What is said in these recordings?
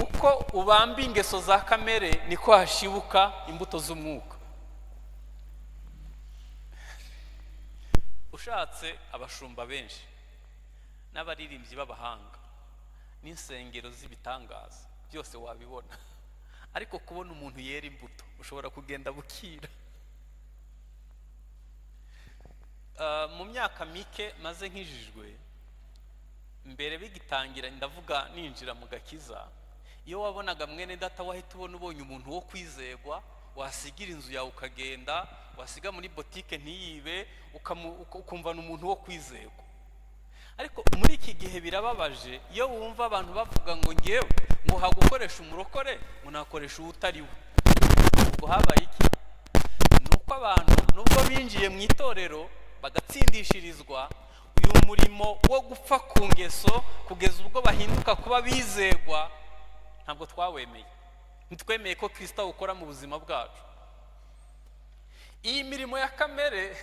Uko ubamba ingeso za kamere niko hashibuka imbuto z'umwuka. Ushatse abashumba benshi n'abaririmbyi b'abahanga n'insengero z'ibitangaza byose wabibona, ariko kubona umuntu yera imbuto ushobora kugenda bukira. Mu myaka mike maze nkijijwe, mbere bigitangira ndavuga ninjira mu gakiza, iyo wabonaga mwene data wahita ubona ubonye umuntu wo kwizegwa, wasigira inzu yawe ukagenda, wasiga muri botike ntiyibe, ukumva ni umuntu wo kwizegwa. Ariko muri iki gihe birababaje iyo wumva abantu bavuga ngo ngewe ngo hagukoresha umurokore, ngo nakoresha uwutari we. Ubwo habaye iki? Ni uko abantu nubwo binjiye mu itorero bagatsindishirizwa, uyu murimo wo gupfa ku ngeso kugeza ubwo bahinduka kuba bizegwa ntabwo twawemeye. Ntitwemeye ko Kristo awukora mu buzima bwacu. Iyi mirimo ya kamere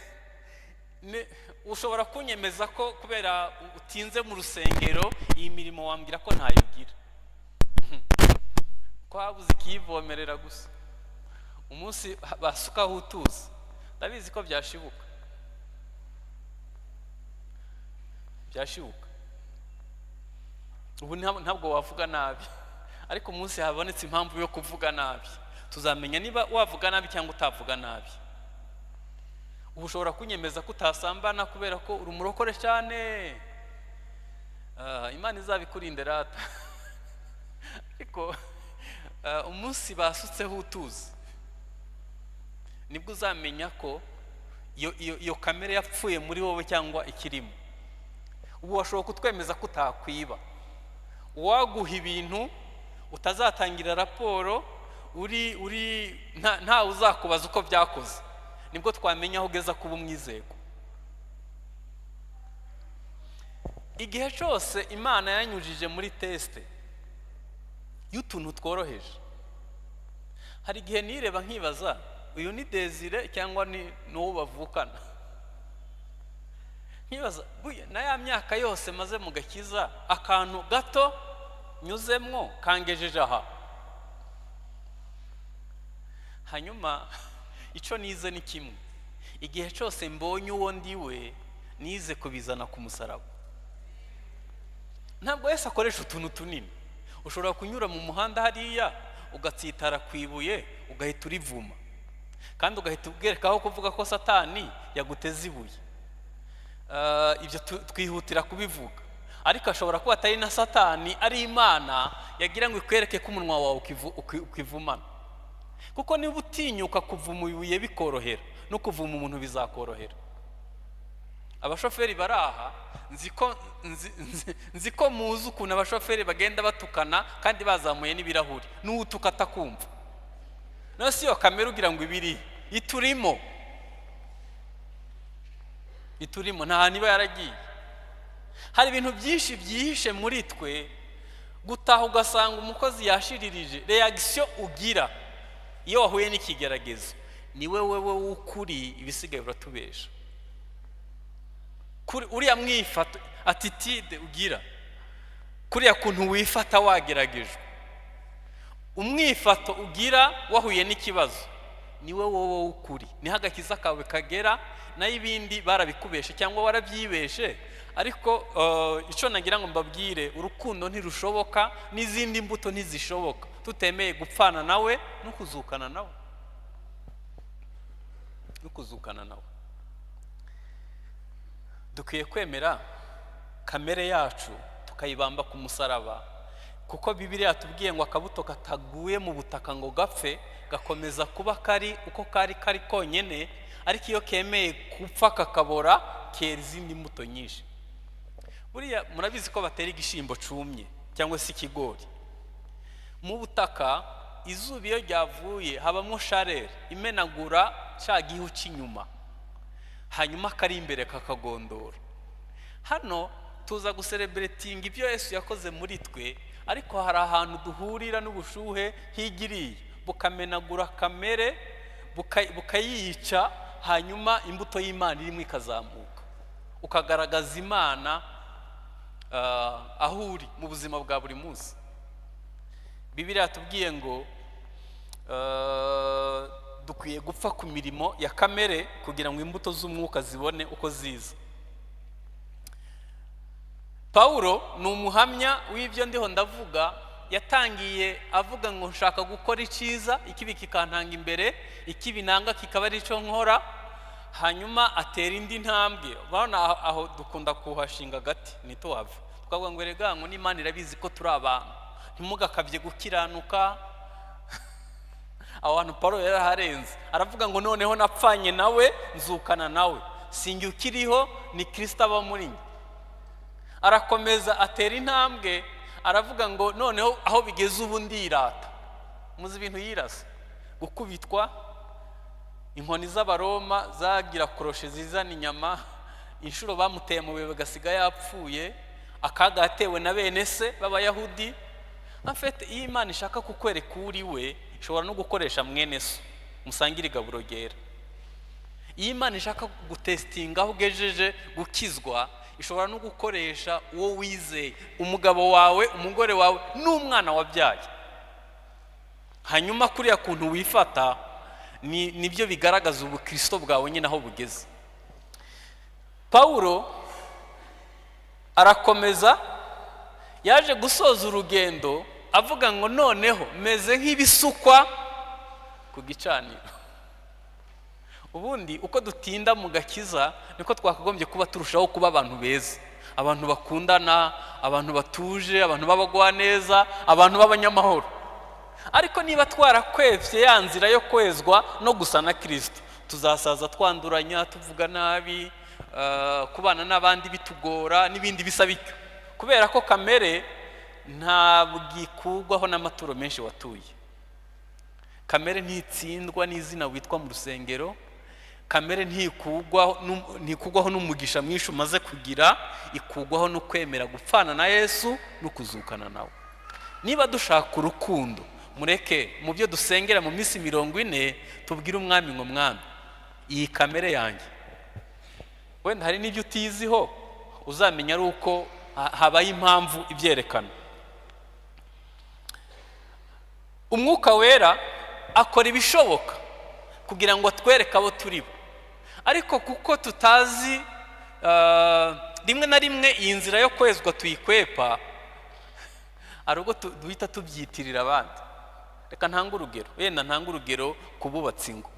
ushobora kunyemeza ko kubera utinze mu rusengero iyi mirimo wambwira ko ntayo ugira, ko habuze ikiyivomerera gusa. Umunsi basukaho utuzi ndabizi ko byashibuka, byashibuka. Ubu ntabwo wavuga nabi, ariko umunsi habonetse impamvu yo kuvuga nabi tuzamenya niba wavuga nabi cyangwa utavuga nabi. Ubu ushobora kunyemeza ko utasambana kubera ko uri umurokore cyane, Imana izabikurinde rata. Ariko umunsi basutseho utuzi nibwo uzamenya ko iyo kamere yapfuye muri wowe cyangwa ikirimo. Ubu washobora kutwemeza ko utakwiba, uwaguha ibintu utazatangira raporo, uri ntawe uzakubaza uko byakoze, nibwo twamenya aho ugeza kuba umwizego. Igihe cyose Imana yanyujije muri tesite y'utuntu tworoheje, hari igihe nireba nkibaza uyu ni Desire cyangwa ni n'uwo bavukana, nkibaza na ya myaka yose maze mu gakiza akantu gato nyuzemwo kangejeje aha. Hanyuma icyo nize ni kimwe, igihe cyose mbonye uwo ndiwe nize kubizana ku musaraba. Ntabwo Yesu akoresha utuntu tunini. Ushobora kunyura mu muhanda hariya ugatsitara ku ibuye ugahita urivuma, kandi ugahita ubwerekaho kuvuga ko Satani yaguteze ibuye. Ibyo twihutira kubivuga, ariko ashobora kuba atari na Satani, ari Imana yagira ngo ikwereke ko umunwa wawe ukivumana. Kuko niba utinyuka kuvuma ibuye bikorohera, no kuvuma umuntu bizakorohera. Abashoferi bari aha, nzi ko muzi ukuntu abashoferi bagenda batukana kandi bazamuye n'ibirahuri, n'uwutuka atakumva. No si iyo kamera ugira ngo ibiri iturimo, iturimo nta hantu iba yaragiye. Hari ibintu byinshi byihishe muri twe, gutaha ugasanga umukozi yashiririje, reaction ugira iyo wahuye n'ikigeragezo ni wewe w'ukuri, ibisigaye uratubesha. Kuri uriya mwifato, attitude ugira, kuriya kuntu wifata wageragejwe, umwifato ugira wahuye n'ikibazo, ni wowe w'ukuri, niho agakiza kawe kagera, nayo ibindi barabikubeshe cyangwa warabyibeshe. Ariko icyo nagira ngo mbabwire, urukundo ntirushoboka n'izindi mbuto ntizishoboka tutemeye gupfana nawe no kuzukana nawe, no kuzukana nawe. Dukwiye kwemera kamere yacu tukayibamba ku musaraba, kuko Bibiliya yatubwiye ngo akabuto kataguye mu butaka ngo gapfe gakomeza kuba kari uko kari kari konyine, ariko iyo kemeye gupfa kakabora kera izindi mbuto nyinshi. Buriya murabizi ko batera igishyimbo cumye cyangwa se ikigori mu butaka, izuba iyo ryavuye habamo sharere imenagura cya gihu cy'inyuma, hanyuma kari imbere kakagondora. Hano tuza gusereberetinga ibyo Yesu yakoze muri twe, ariko hari ahantu duhurira n'ubushuhe higiriye bukamenagura kamere, bukayica, hanyuma imbuto y'Imana irimo ikazamuka, ukagaragaza Imana aho uri mu buzima bwa buri munsi. Bibiliya yatubwiye ngo dukwiye gupfa ku mirimo ya kamere kugira ngo imbuto z'umwuka zibone uko ziza. Pawulo ni umuhamya w'ibyo ndiho ndavuga. Yatangiye avuga ngo nshaka gukora icyiza, ikibi kikantanga imbere, ikibi nanga kikaba ari cyo nkora. Hanyuma atera indi ntambwe. Urabona aho dukunda kuhashinga agati ntituhave, tukavuga ngo erega ngo n'Imana irabizi ko turi abantu, ntimugakabye gukiranuka. Aho hantu Paul yaraharenze, aravuga ngo noneho napfanye nawe, nzukana nawe, sinjye ukiriho, ni Kirisito aba muri njye. Arakomeza atera intambwe, aravuga ngo noneho aho bigeze ubu ndirata. Muzi ibintu yirasa: gukubitwa inkoni z'Abaroma zagira koroshe zizana inyama, inshuro bamuteye amabuye bagasiga yapfuye, akaga yatewe na bene se b'Abayahudi. En fait, iyo Imana ishaka kukwereka uwo uri we, ishobora no gukoresha mwene so musangire igaburo ryera. Iyo Imana ishaka gutesitinga aho ugejeje gukizwa, ishobora no gukoresha uwo wizeye, umugabo wawe, umugore wawe n'umwana wabyaye. Hanyuma kuriya kuntu wifata ni nibyo bigaragaza ubukristo bwawe nyine aho bugeze. Pawulo arakomeza, yaje gusoza urugendo avuga ngo noneho meze nk'ibisukwa ku gicaniro. Ubundi uko dutinda mu gakiza niko twakagombye kuba turushaho kuba abantu beza, abantu bakundana, abantu batuje, abantu b'abagwaneza, abantu b'abanyamahoro. Ariko niba twarakwefye ya nzira yo kwezwa no gusa na Kirisito, tuzasaza twanduranya, tuvuga nabi, kubana n'abandi bitugora n'ibindi bisa bityo, kubera ko kamere ntabwo ikugwaho n'amaturo menshi watuye. Kamere ntitsindwa n'izina witwa mu rusengero. Kamere ntikugwaho n'umugisha mwinshi umaze kugira. Ikugwaho no kwemera gupfana na Yesu no kuzukana nawe. Niba dushaka urukundo, mureke mu byo dusengera mu minsi 40 tubwire Umwami ngo: "Mwami, iyi kamere yanjye." Wenda hari n'ibyo utiziho, uzamenya ari uko habaye impamvu ibyerekana. Umwuka Wera akora ibishoboka kugira ngo atwereke abo turi bo, ariko kuko tutazi, rimwe na rimwe iyi nzira yo kwezwa tuyikwepa, hari ubwo duhita tubyitirira abandi. Reka ntange urugero, wenda ntange urugero ku bubatsi ingo.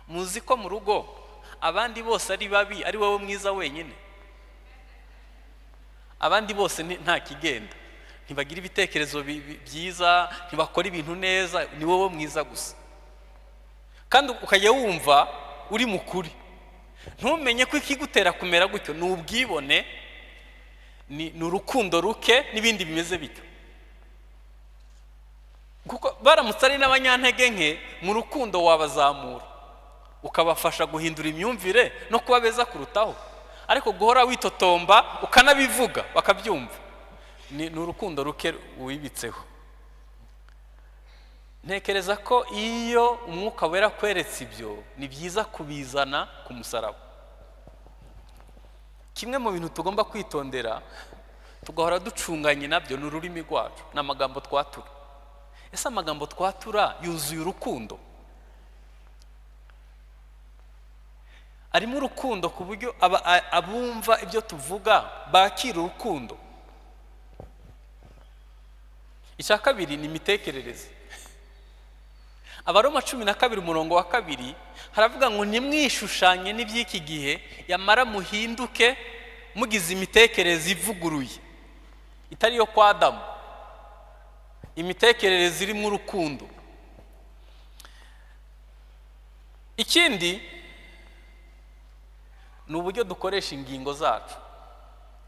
Muzi ko mu rugo abandi bose ari babi, ari wowe mwiza wenyine? Abandi bose nta kigenda, ntibagira ibitekerezo byiza, ntibakora ibintu neza, ni wowe mwiza gusa. Kandi ukajya wumva uri mukuri, ntumenye ko ikigutera kumera gutyo ni ubwibone, ni urukundo ruke n'ibindi bimeze bityo. Kuko baramutse ari n'abanyantege nke, mu rukundo wabazamura, ukabafasha guhindura imyumvire no kuba beza kurutaho. Ariko guhora witotomba, ukanabivuga bakabyumva, ni urukundo ruke wibitseho. Ntekereza ko iyo Umwuka Wera akweretse ibyo, ni byiza kubizana ku musaraba. Kimwe mu bintu tugomba kwitondera, tugahora ducunganye nabyo, ni ururimi rwacu, ni amagambo twatura. Ese amagambo twatura yuzuye urukundo? Arimo urukundo ku buryo abumva ibyo tuvuga bakira urukundo? Icya kabiri ni imitekerereze. Abaroma 12 umurongo wa 2 haravuga ngo: "Ntimwishushanye n'iby'iki gihe, yamara muhinduke mugize imitekerereze ivuguruye itari iyo kwa Adamu, imitekerereze irimo urukundo." Ikindi ni uburyo dukoresha ingingo zacu.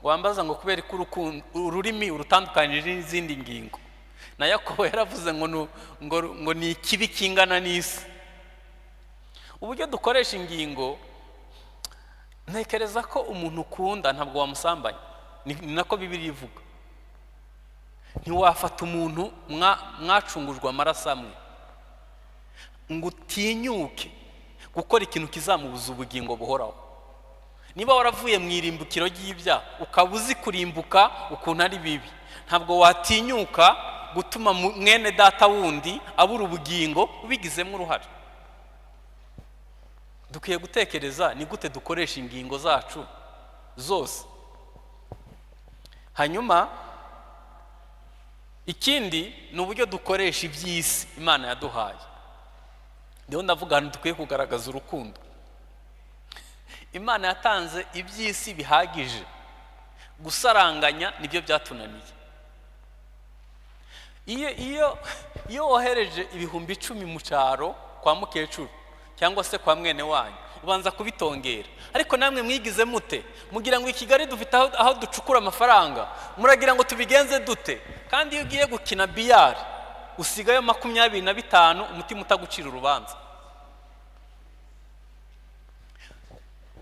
Wambaza ngo kubera ko ururimi urutandukanyije n'izindi ngingo, na Yakobo yaravuze ngo ni ikibi kingana n'isi. Uburyo dukoresha ingingo, ntekereza ko umuntu ukunda ntabwo wamusambanya. Ni nako Bibiliya ivuga. Ntiwafata umuntu mwacungujwe amaraso amwe ngo utinyuke gukora ikintu kizamubuza ubugingo buhoraho. Niba waravuye mu irimbukiro ry'ibyaha, ukaba uzi kurimbuka ukuntu ari bibi, ntabwo watinyuka gutuma mwene data wundi abura ubugingo ubigizemo uruhare. Dukwiye gutekereza ni gute dukoresha ingingo zacu zose. Hanyuma ikindi ni uburyo dukoresha iby'isi Imana yaduhaye. Ndiho ndavuga ahantu dukwiye kugaragaza urukundo. Imana yatanze iby'isi bihagije, gusaranganya nibyo byatunaniye. Iyo wohereje 10,000 mu cyaro kwa mukecuru cyangwa se kwa mwene wanyu, ubanza kubitongera. Ariko namwe mwigize mute? Mugira ngo i Kigali dufite aho ducukura amafaranga, muragira ngo tubigenze dute? Kandi iyo ugiye gukina biyari usigayo 25, umutima utagucira urubanza.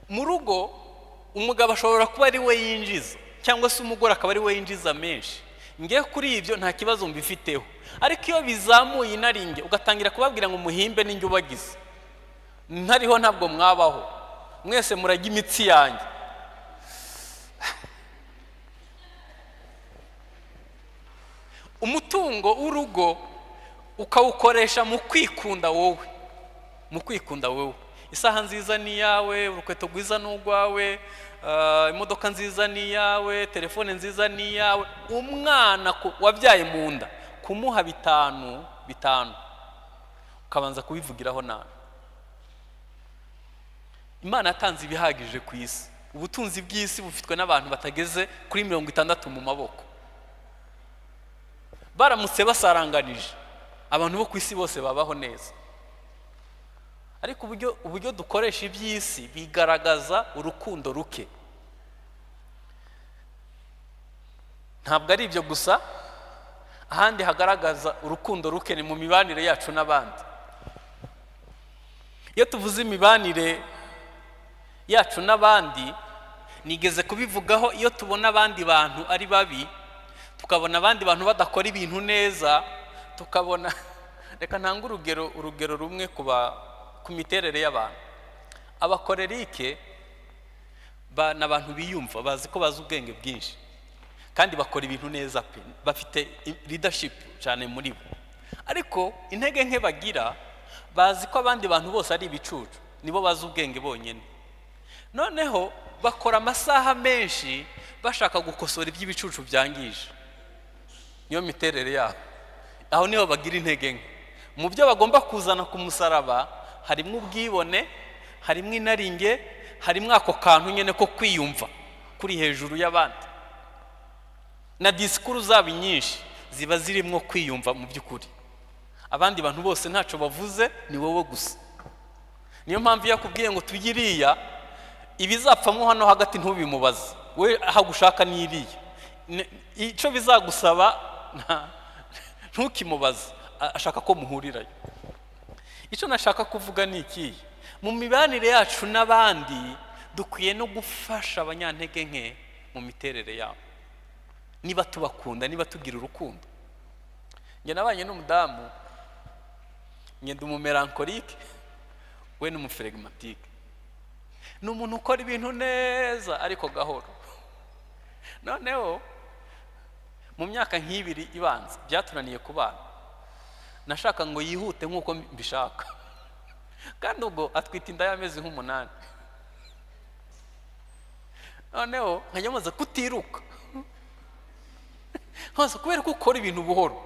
Mu rugo umugabo ashobora kuba ari we yinjiza, cyangwa se umugore akaba ari we yinjiza menshi. Nge kuri ibyo nta kibazo mbifiteho, ariko iyo bizamuye inaringe ugatangira kubabwira ngo muhimbe n'injye ubagize, ntariho ntabwo mwabaho, mwese murajya imitsi yanjye. Umutungo w'urugo ukawukoresha mu kwikunda wowe, mu kwikunda wowe. Isaha nziza ni iyawe, urukweto rwiza ni urwawe, imodoka nziza ni iyawe, telefone nziza ni iyawe. Umwana wabyaye mu nda kumuha 5 5 ukabanza kubivugiraho nabi. Imana yatanze ibihagije ku isi. Ubutunzi bw'isi bufitwe n'abantu batageze kuri 60 mu maboko. Baramutse basaranganije, abantu bo ku isi bose babaho neza. Ariko uburyo dukoresha iby'isi bigaragaza urukundo ruke. Ntabwo ari ibyo gusa, ahandi hagaragaza urukundo ruke ni mu mibanire yacu n'abandi. Iyo tuvuze imibanire yacu n'abandi, nigeze kubivugaho, iyo tubona abandi bantu ari babi, tukabona abandi bantu badakora ibintu neza, tukabona, reka ntange urugero rumwe ku miterere y'abantu. Abakorerike ni abantu biyumva, bazi ko bazi ubwenge bwinshi kandi bakora ibintu neza pe, bafite leadership cyane muri bo. Ariko intege nke bagira, bazi ko abandi bantu bose ari ibicucu, nibo bazi ubwenge bonyine. Noneho bakora amasaha menshi bashaka gukosora iby'ibicucu byangije. Niyo miterere yabo. Aho niho bagira intege nke. Mu byo bagomba kuzana ku musaraba harimo ubwibone, harimo inaringe, harimo ako kantu nyine ko kwiyumva kuri hejuru y'abandi. Na disikuru zabo nyinshi ziba zirimo kwiyumva mu by'ukuri. Abandi bantu bose ntacyo bavuze, ni wowe gusa. Niyo mpamvu iyo akubwiye ngo tujye iriya, ibizapfamo hano hagati ntubimubaze, we aho agushaka ni iriya. Icyo bizagusaba ntukimubaze, ashaka ko muhurirayo. Icyo nashaka kuvuga ni ikihe? Mu mibanire yacu n'abandi dukwiye no gufasha abanyantege nke mu miterere yabo, niba tubakunda, niba tugira urukundo. Njye nabanye n'umudamu, njye ndi umumelankolike, we ni umuferegmatike. Ni umuntu ukora ibintu neza ariko gahoro. Noneho mu myaka nk'ibiri ibanza byatunaniye kubana, nashaka ngo yihute nk'uko mbishaka, kandi ubwo atwite inda y'amezi nk'umunani. Noneho nkajya maze kutiruka hose kubera ko ukora ibintu buhoro.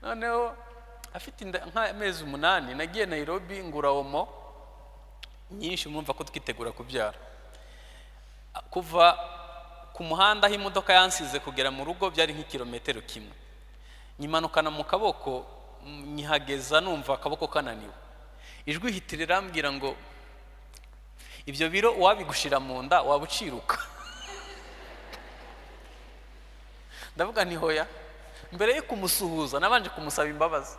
Noneho afite inda nk'amezi 8, nagiye Nairobi ngura omo nyinshi, mwumva ko twitegura kubyara. Kuva ku muhanda aho imodoka yansize kugera mu rugo byari nk'ikirometero kimwe. Nyimanukana mu kaboko, nyihageza numva akaboko kananiwe. Ijwi hita rirambwira ngo ibyo biro wabigushira mu nda waba uciruka. Ndavuga nti hoya. Mbere yo kumusuhuza nabanje kumusaba imbabazi,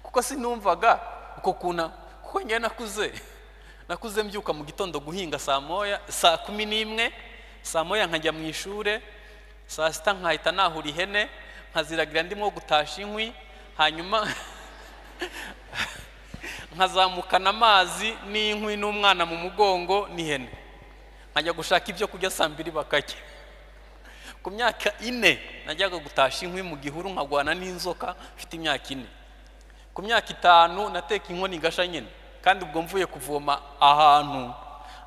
kuko sinumvaga uko kuna, kuko njye nakuze mbyuka mu gitondo guhinga saa moya, saa 11, saa moya nkajya mu ishure, saa sita nkahita nahura ihene nkaziragira ndimo gutasha inkwi, hanyuma nkazamukana amazi n'inkwi n'umwana mu mugongo n'ihene, nkajya gushaka ibyo kurya saa 2 bakarya. Ku myaka 4 najyaga gutasha inkwi mu gihuru nkagwana n'inzoka mfite imyaka 4. Ku myaka 5 nateka inkono igasha nyine, kandi ubwo mvuye kuvoma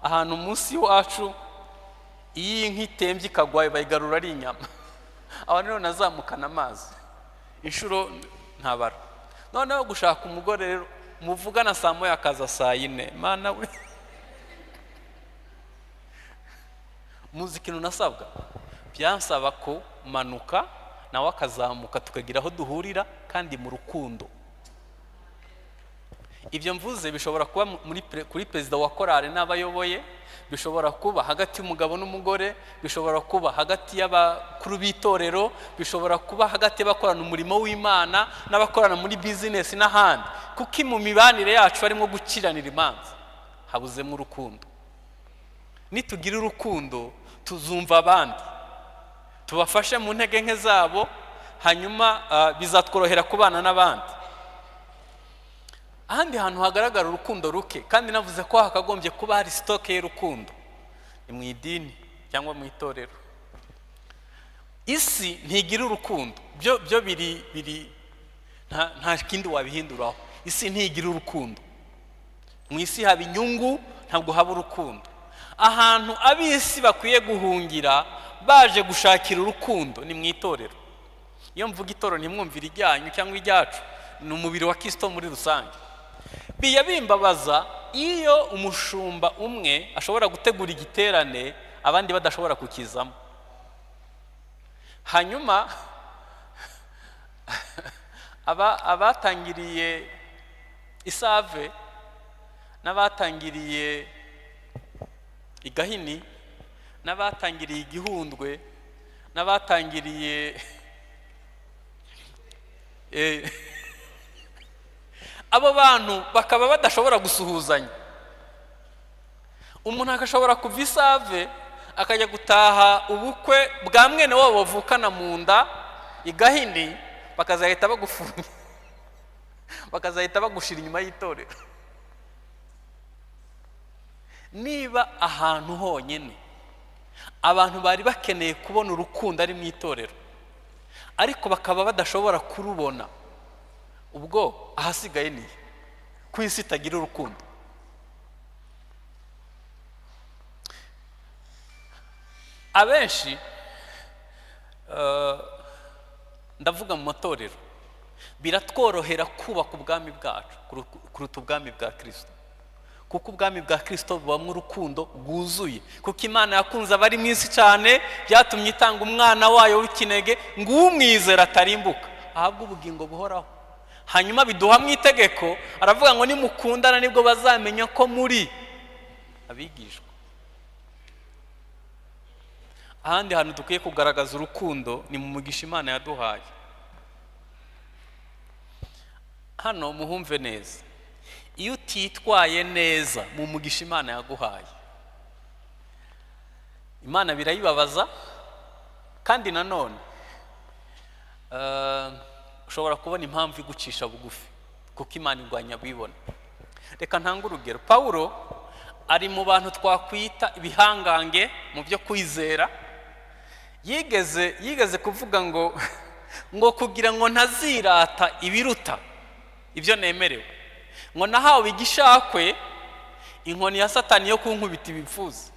ahantu munsi iwacu, iyo inka itembye ikagwa bayigarura ari inyama. Abantu rero nazamukana amazi inshuro ntabara. Noneho gushaka umugore rero muvugana saa 1 akaza saa 4, mana we. Muzi ikintu nasabwa? Byansaba ko manuka nawe akazamuka tukagira aho duhurira kandi mu rukundo. Ibyo mvuze bishobora kuba kuri perezida wa korali n'abayoboye, bishobora kuba hagati y'umugabo n'umugore, bishobora kuba hagati y'abakuru b'itorero, bishobora kuba hagati y'abakorana umurimo w'Imana n'abakorana muri bizinesi n'ahandi. Kuko mu mibanire yacu harimo gukiranira imanza, habuzemo urukundo. Nitugira urukundo tuzumva abandi, tubafashe mu ntege nke zabo, hanyuma bizatworohera kubana n'abandi. Ahandi hantu hagaragara urukundo ruke, kandi navuze ko hakagombye kuba hari sitoke y'urukundo, ni mu idini cyangwa mu itorero. Isi ntigira urukundo, byo biri nta kindi wabihinduraho. Isi ntigira urukundo, mu isi haba inyungu, ntabwo haba urukundo. Ahantu ab'isi bakwiye guhungira baje gushakira urukundo ni mu itorero. Iyo mvuga itorero ntimwumvire ijyanyu cyangwa ijyacu, ni umubiri wa Kristo muri rusange. Bijya bimbabaza iyo umushumba umwe ashobora gutegura igiterane abandi badashobora kukizamo, hanyuma abatangiriye Isave n'abatangiriye Igahini n'abatangiriye Igihundwe n'abatangiriye abo bantu bakaba badashobora gusuhuzanya. Umuntu agashobora kuva Isave akajya gutaha ubukwe bwa mwene wabo bavukana mu nda Igahini, bakazahita bagufunga, bakazahita bagushira inyuma y'itorero. Niba ahantu honyine abantu bari bakeneye kubona urukundo ari mu itorero, ariko bakaba badashobora kurubona, ubwo ahasigaye ni ku isi itagira urukundo. Abenshi ndavuga mu matorero, biratworohera kubaka ubwami bwacu kuruta ubwami bwa Kristo, kuko ubwami bwa Kristo bubamo urukundo rwuzuye. Kuko Imana yakunze abari mu isi cyane, byatumye itanga umwana wayo w'ikinege ngo umwizera atarimbuka ahabwe ubugingo buhoraho. Hanyuma biduha mu itegeko, aravuga ngo nimukundana nibwo bazamenya ko muri abigishwa. Ahandi hantu dukwiye kugaragaza urukundo ni mu mugisha Imana yaduhaye. Hano muhumve neza, iyo utitwaye neza mu mugisha Imana yaguhaye, Imana birayibabaza. Kandi nanone ushobora kubona impamvu igucisha bugufi, kuko Imana irwanya abibona. Reka ntange urugero. Pawulo ari mu bantu twakwita ibihangange mu byo kwizera. Yigeze kuvuga ngo kugira ngo ntazirata ibiruta ibyo nemerewe, ngo nahawe igishakwe inkoni ya Satani yo kunkubita ibipfuzi.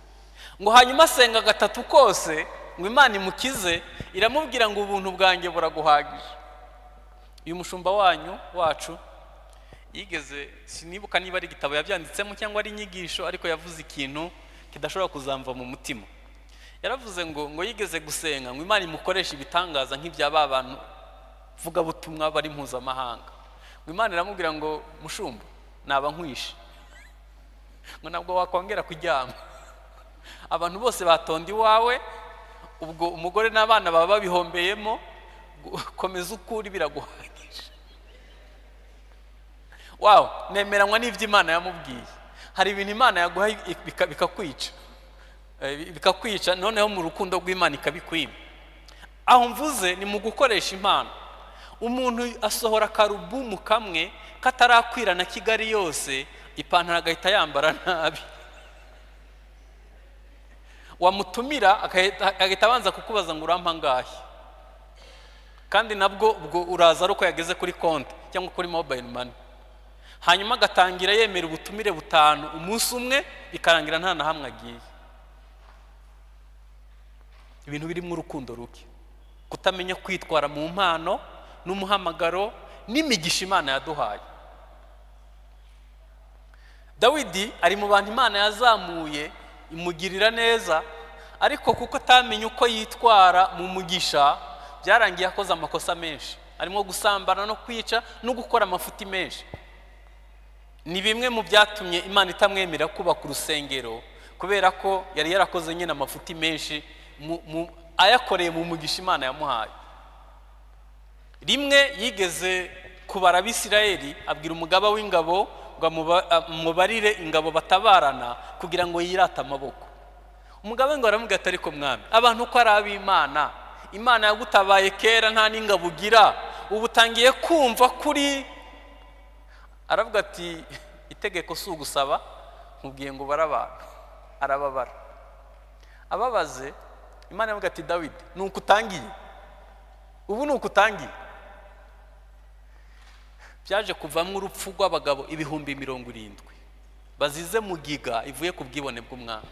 Ngo hanyuma asenga gatatu kose ngo Imana imukize, iramubwira ngo ubuntu bwanjye buraguhagije. Uyu mushumba wanyu wacu yigeze, sinibuka niba ari igitabo yabyanditsemo cyangwa ari inyigisho, ariko yavuze ikintu kidashobora kuzamva mu mutima. Yaravuze ngo yigeze gusenga ngo Imana imukoreshe ibitangaza nk'ibya ba bantu vugabutumwa bari mpuzamahanga. Ngo Imana iramubwira ngo mushumba naba nkwishe, ngo ntabwo wakongera kuryama, abantu bose batonda iwawe, ubwo umugore n'abana baba babihombeyemo, komeza ukuri biraguhagije. Wawu, nemeranywa n'ibyo Imana yamubwiye. Hari ibintu Imana yaguha bikakwica, bikakwica, noneho mu rukundo rw'Imana ikabikwima. Aho mvuze ni mu gukoresha impano. Umuntu asohora akarubumu kamwe katarakwira na Kigali yose, ipantaro agahita yambara nabi. Wamutumira agahita abanza kukubaza ngo urampa angahe, kandi nabwo ubwo uraza ari uko yageze kuri konti cyangwa kuri mobile money. Hanyuma agatangira yemera ubutumire butanu umunsi umwe, bikarangira nta na hamwe agiye. Ibintu birimo urukundo ruke, kutamenya kwitwara mu mpano n'umuhamagaro n'imigisha Imana yaduhaye. Dawidi ari mu bantu Imana yazamuye, imugirira neza, ariko kuko atamenye uko yitwara mu mugisha, byarangiye akoze amakosa menshi, arimo gusambana no kwica no gukora amafuti menshi. Ni bimwe mu byatumye Imana itamwemerera kubaka urusengero, kubera ko yari yarakoze nyine amafuti menshi ayakoreye mu mugisha Imana yamuhaye. Rimwe yigeze kubara Abisirayeli, abwira umugaba w'ingabo ngo amubarire ingabo batabarana kugira ngo yirate amaboko. Umugaba w'ingabo aramubwira ati: "Ariko mwami, abantu uko ari ab'Imana, Imana yagutabaye kera nta n'ingabo ugira, ubu utangiye kumva kuri?" Aravuga ati: "Itegeko si ugusaba, nkubwiye ngo ubare abantu." Arababara. Ababaze, Imana iravuga ati: "Dawidi, ni uko utangiye ubu, ni uko utangiye." Byaje kuvamo urupfu rw'abagabo 70,000 bazize mugiga ivuye ku bwibone bw'umwami.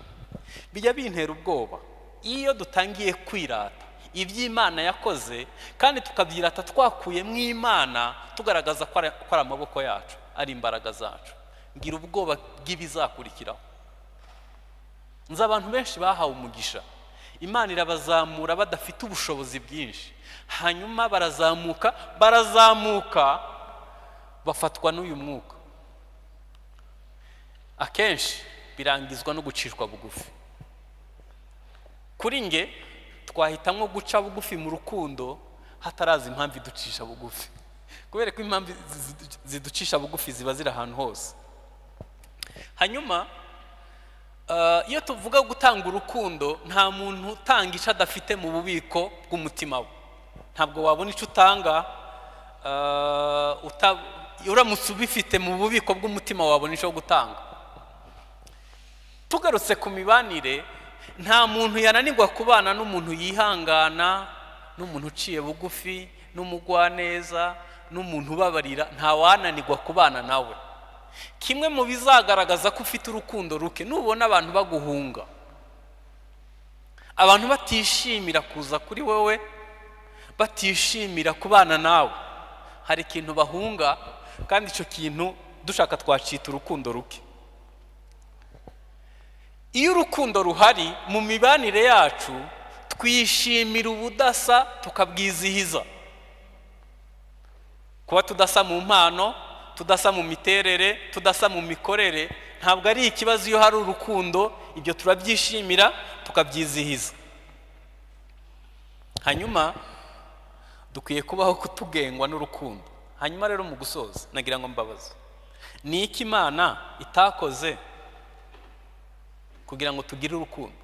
Bijya bintera ubwoba iyo dutangiye kwirata iby'Imana yakoze, kandi tukabyirata twakuyemo Imana, tugaragaza ko ari amaboko yacu, ari imbaraga zacu. Ngira ubwoba bw'ibizakurikiraho. Nzi abantu benshi bahawe umugisha, Imana irabazamura badafite ubushobozi bwinshi, hanyuma barazamuka, barazamuka, bafatwa n'uyu mwuka. Akenshi birangizwa no gucishwa bugufi. Kuri nge, twahitamo guca bugufi mu rukundo hataraza impamvu iducisha bugufi, kubera ko impamvu ziducisha bugufi ziba ziri ahantu hose. Hanyuma iyo tuvuga gutanga urukundo, nta muntu utanga icyo adafite mu bubiko bw'umutima we. Ntabwo wabona icyo utanga uramutse ubifite mu bubiko bw'umutima, wabona icyo gutanga. Tugarutse ku mibanire, nta muntu yananirwa kubana n'umuntu yihangana, n'umuntu uciye bugufi, n'umugwaneza, n'umuntu ubabarira. Nta wananirwa kubana nawe. Kimwe mu bizagaragaza ko ufite urukundo ruke, nubona abantu baguhunga, abantu batishimira kuza kuri wowe, batishimira kubana nawe. Hari ikintu bahunga, kandi icyo kintu dushaka twacita urukundo ruke. Iyo urukundo ruhari mu mibanire yacu, twishimira ubudasa tukabwizihiza. Kuba tudasa mu mpano, tudasa mu miterere, tudasa mu mikorere, ntabwo ari ikibazo iyo hari urukundo. Ibyo turabyishimira tukabyizihiza. Hanyuma dukwiye kubaho kutugengwa n'urukundo. Hanyuma rero mu gusoza, nagira ngo mbabaze: ni iki Imana itakoze kugira ngo tugire urukundo?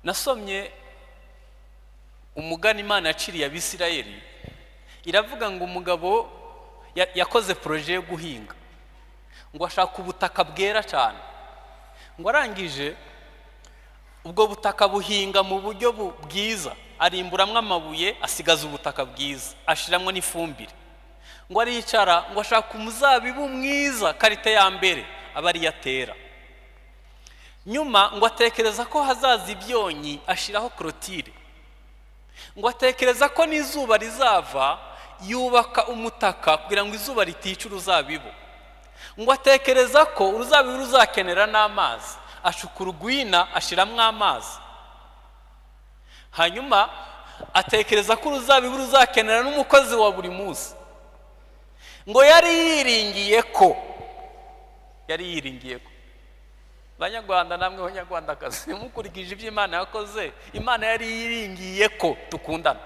Nasomye umugani Imana yaciriye Abisirayeli. Iravuga ngo umugabo yakoze projet yo guhinga, ngo ashaka ubutaka bwera cyane, ngo arangije ubwo butaka buhinga mu buryo bwiza, arimburamwo amabuye, asigaza ubutaka bwiza, ashiramwo n'ifumbire. Ngo aricara, ngo ashaka umuzabibu mwiza, qualité ya mbere, aba ariyo atera. Nyuma ngo atekereza ko hazaza ibyonyi, ashyiraho clôture. Ngo atekereza ko n'izuba rizava, yubaka umutaka kugira ngo izuba ritica uruzabibu. Ngo atekereza ko uruzabibu ruzakenera n'amazi, ashukura urwina, ashyiramo amazi. Hanyuma atekereza ko uruzabibu ruzakenera n'umukozi wa buri munsi. Ngo yari yiringiye ko, Banyarwanda namwe Banyarwandakazi, mukurikije ibyo Imana yakoze, Imana yari yiringiye ko dukundana.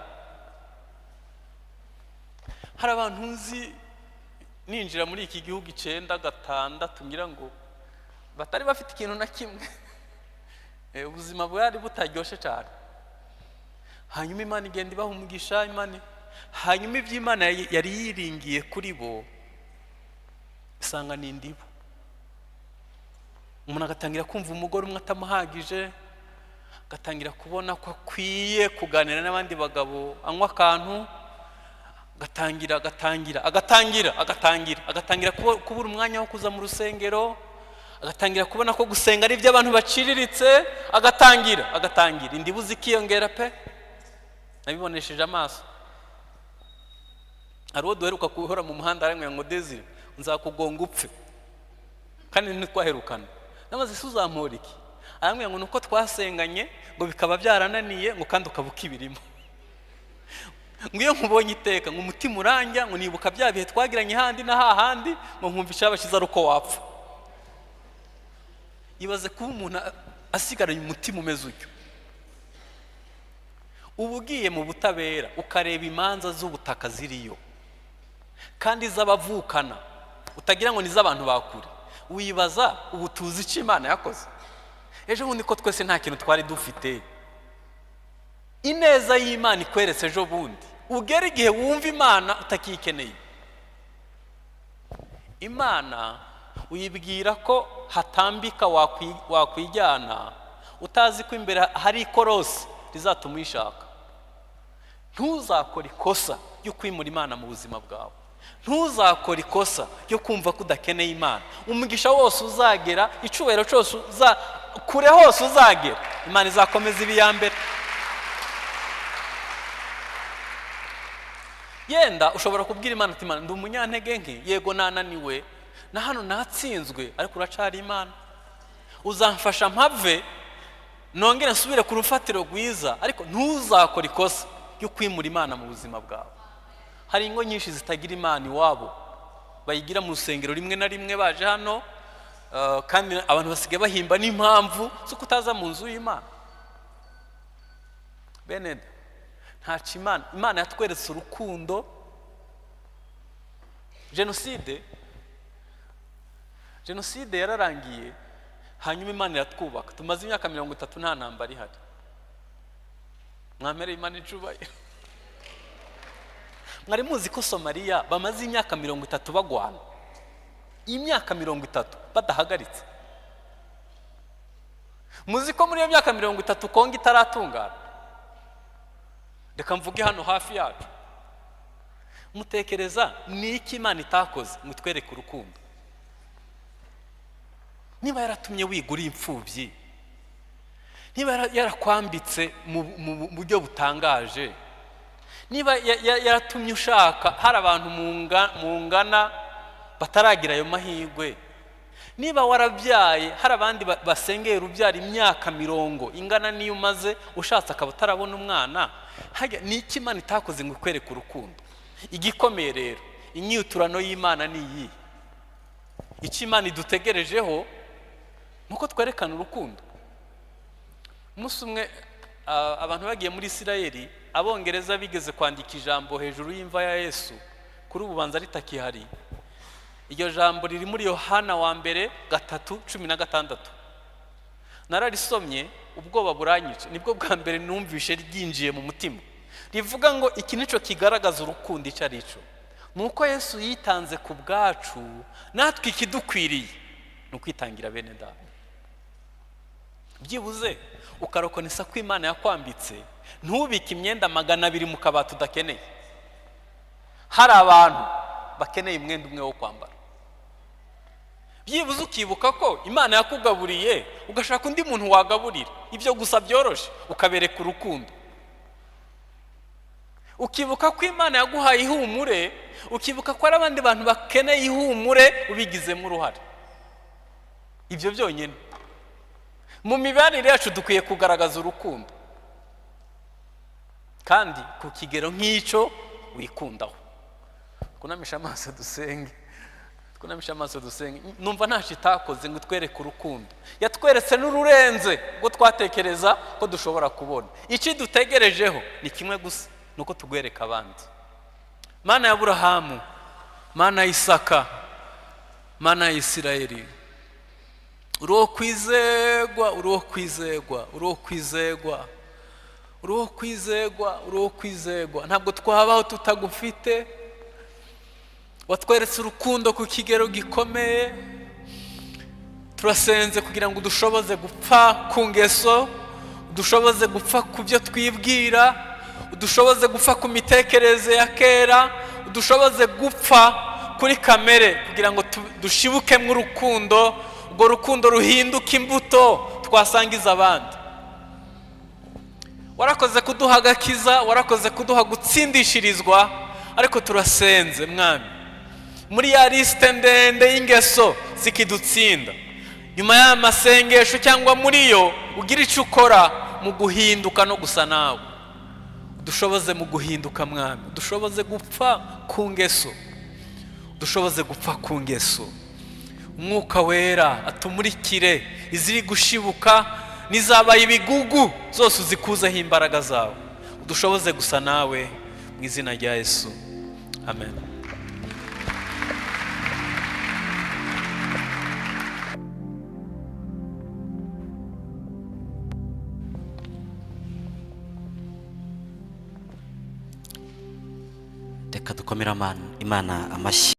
Hari abantu nzi, ninjira muri iki gihugu 96, ngira ngo batari bafite ikintu na kimwe, ubuzima bwari butaryoshye cyane. Hanyuma Imana igenda ibaha umugisha. Imana, hanyuma ibyo Imana yari yiringiye kuri bo, isanga ni indibu. Umuntu agatangira kumva umugore umwe atamuhagije, agatangira kubona ko akwiye kuganira n'abandi bagabo, anywa akantu, agatangira agatangira agatangira agatangira agatangira kubura umwanya wo kuza mu rusengero, agatangira kubona ko gusenga ari iby'abantu baciriritse, agatangira agatangira indibu zikiyongera pe. Nabibonesheje amaso. Hari uwo duheruka guhora mu muhanda arambwira ngo: "Desire, nzakugonga upfe." Kandi ntitwaherukana. Namaze se uzampora iki? Arambwira ngo nuko twasenganye ngo bikaba byarananiye, ngo kandi ukaba ukibirimo, ngo iyo nkubonye iteka ngo umutima urangya, ngo nibuka bya bihe twagiranye handi na hahandi, ngo nkumva icyaba cyiza ari uko wapfa. Ibaze kuba umuntu asigaranye umutima umeze utyo. Uba ugiye mu butabera ukareba imanza z'ubutaka ziriyo, kandi z'abavukana, utagira ngo ni iz'abantu bakure. Wibaza ubu tuzi icyo Imana yakoze ejo bundi, ko twese nta kintu twari dufite. Ineza y'Imana ikweretse ejo bundi, ugera igihe wumva Imana utakikeneye. Imana uyibwira ko hatambika wakwijyana, utazi ko imbere hari ikorosi rizatuma uyishaka. Ntuzakore ikosa ryo kwimura Imana mu buzima bwawe. Ntuzakore ikosa ryo kumva ko udakeneye Imana. Umugisha wose uzagera, icyubahiro cyose uza kure hose uzagera, Imana izakomeza iba iya mbere. Yenda ushobora kubwira Imana ati: "Imana, ndi umunyantege nke, yego nananiwe na hano natsinzwe, ariko uracari Imana, uzamfasha mpave nongere nsubire ku rufatiro rwiza." Ariko ntuzakore ikosa ryo kwimura Imana mu buzima bwawe. Hari ingo nyinshi zitagira Imana iwabo, bayigira mu rusengero rimwe na rimwe baje hano, kandi abantu basigaye bahimba n'impamvu zo kutaza mu nzu y'Imana. Bene ntaco Imana yatweretse urukundo. Jenoside yararangiye, hanyuma Imana iratwubaka. Tumaze imyaka 30 nta ntambara ihari. Mwampereye Imana icubahiro. Mwari muzi ko Somaliya bamaze imyaka 30 bagwana, imyaka 30 badahagaritse? Muzi ko muri iyo myaka 30 Kongo itaratungana? Reka mvuge hano hafi yacu. Mutekereza ni iki Imana itakoze ngo itwereke urukundo? Niba yaratumye wiga uri imfubyi, niba yarakwambitse mu buryo butangaje, niba yaratumye ushaka hari abantu mungana bataragira ayo mahirwe, niba warabyaye hari abandi basengeye urubyaro imyaka mirongo ingana n'iyo umaze ushatse akaba utarabona umwana, ni iki Imana itakoze ngo ikwereke urukundo? Igikomeye rero, inyiturano y'Imana ni iyi: icyo Imana idutegerejeho ni uko twerekana urukundo. Umunsi umwe abantu bagiye muri Isirayeli, Abongereza bigeze kwandika ijambo hejuru y'imva ya Yesu. Kuri ubu banza ritakihari. Iryo jambo riri muri Yohana wa mbere 3:16. Nararisomye ubwoba buranyica. Nibwo bwa mbere numvishe ryinjiye mu mutima. Rivuga ngo: "Iki nicyo kigaragaza urukundo icyo ari cyo, ni uko Yesu yitanze ku bwacu, natwe ikidukwiriye ni ukwitangira bene data." Byibuze ukarokonesa ko Imana yakwambitse, ntubike imyenda 200 mu kabati udakeneye, hari abantu bakeneye umwenda umwe wo kwambara. Byibuze ukibuka ko Imana yakugaburiye, ugashaka undi muntu wagaburira. Ibyo gusa byoroshe, ukabereka urukundo. Ukibuka ko Imana yaguhaye ihumure, ukibuka ko hari abandi bantu bakeneye ihumure ubigizemo uruhare. Ibyo byonyine. Mu mibanire yacu dukwiye kugaragaza urukundo, kandi ku kigero nk'icyo wikundaho. Twunamishe amaso dusenge, twunamishe amaso dusenge. Numva ntacyo itakoze ngo itwereke urukundo. Yatweretse n'ururenze ubwo twatekereza ko dushobora kubona. Icyo dutegerejeho ni kimwe gusa, ni uko tugwereka abandi. Mana ya Aburahamu, Mana ya Isaka, Mana ya Isirayeli, uri uwo kwizegwa, uri uwo kwizegwa, uri uwo kwizegwa, uri uwo kwizegwa, uri uwo kwizegwa. Ntabwo twabaho tutagufite. Watweretse urukundo ku kigero gikomeye. Turasenze kugira ngo udushoboze gupfa ku ngeso, udushoboze gupfa ku byo twibwira, udushoboze gupfa ku mitekerereze ya kera, udushoboze gupfa kuri kamere kugira ngo dushibukemo urukundo, urwo rukundo ruhinduke imbuto twasangiza abandi. Warakoze kuduha agakiza, warakoze kuduha gutsindishirizwa, ariko turasenze Mwami, muri ya lisite ndende y'ingeso zikidutsinda, nyuma y'aya masengesho cyangwa muri yo ugira icyo ukora mu guhinduka no gusa nawe. Dushoboze mu guhinduka Mwami, dushoboze gupfa ku ngeso, dushoboze gupfa ku ngeso. Umwuka Wera atumurikire iziri gushibuka n'izabaye ibigugu zose, uzikuzeho imbaraga zawe, udushoboze gusa nawe, mu izina rya Yesu, amen. Reka dukomere Imana amashyi.